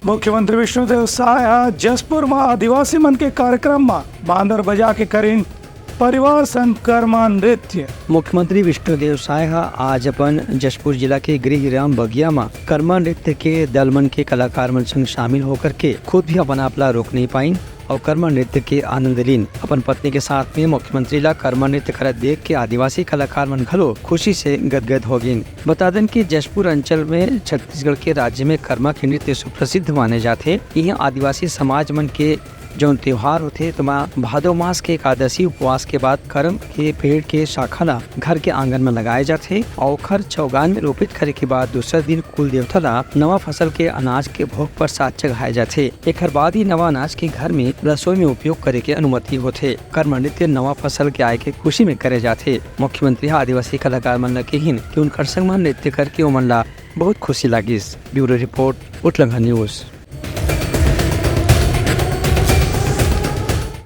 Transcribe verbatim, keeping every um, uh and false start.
मुख्यमंत्री विष्णुदेव साय ह जशपुर म आदिवासी मन के कार्यक्रम म बांदर बजा के करिन परिवार संग कर्मा नृत्य। मुख्यमंत्री विष्णुदेव साय ह आज अपन जशपुर जिला के गृह राम बगिया म कर्मा नृत्य के दल मन के कलाकार मन संग शामिल होकर के खुद भी अपन आप ला रोक नहीं पाइन और कर्मा नृत्य के आनंद लीन। अपन पत्नी के साथ में मुख्यमंत्री ला कर्मा नृत्य करत देख के आदिवासी कलाकार मन घलो खुशी से गदगद हो गिन। बता देन कि जशपुर अंचल में छत्तीसगढ़ के राज्य में कर्मा के नृत्य सुप्रसिद्ध माने जाथे। इहाँ आदिवासी समाज मन के जौन त्योहार होथे, तेमा भादो मास के एकादशी उपवास के बाद करम के पेड़ के शाखा ला घर के आंगन में लगाए जाथे और ओखर चौगान में रोपित करे के बाद दूसरा दिन कुल देवता ला नवा फसल के अनाज के भोग प्रसाद चढ़ाए जाथे। एखर बाद ही नवा अनाज के घर में रसोई में उपयोग करे के अनुमति होथे। कर्मा नृत्य नवा फसल के आए के खुशी में करे जाथे। मुख्यमंत्री ह आदिवासी कलाकार मन ला किहिन कि उनकर संग म नृत्य करके ओमन ला बहुत खुशी लागिस। Bureau report, Uthlanga news.